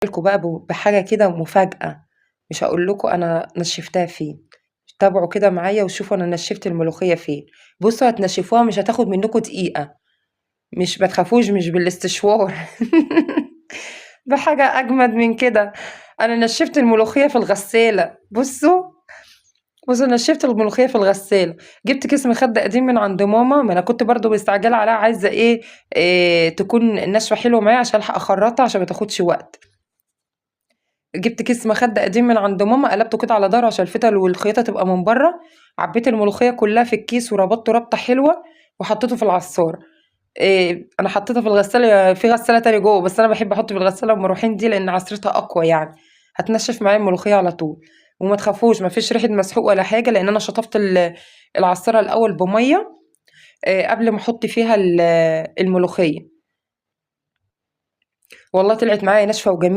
لكم بقى بحاجة كده مفاجأة، مش هاقول لكم أنا نشفتها فين، تابعوا كده معايا وشوفوا أنا نشفت الملوخية فين. بصوا هتنشفوها مش هتاخد منكم دقيقة، مش ما تخافوش مش بالاستشوار بحاجة أجمد من كده. أنا نشفت الملوخية في الغسالة. بصوا نشفت الملوخية في الغسالة، جبت كيس مخدة قديم من عند ماما، ما أنا كنت برضو مستعجلة عليها، عايزة إيه تكون ناشفة حلوة معايا عشان ألحق أخرطها عشان ما تاخدش وقت. جبت كيس مخدة قديم من عند ماما، قلبته كده على ظهره عشان الفتل والخياطة تبقى من بره، عبيت الملوخية كلها في الكيس وربطته ربطة حلوة وحطيته في العصارة. أنا حطيتها في الغسالة، في غسالة تانية جوه، بس أنا بحب أحط في الغسالة المروحين دي لأن عصرتها أقوى، يعني هتنشف معايا الملوخية على طول. وما تخافوش ما فيش ريحة مسحوق ولا حاجة، لأن أنا شطفت العصارة الأول بمية، قبل ما أحط فيها الملوخية. والله طلعت معايا ناشفة وجميلة.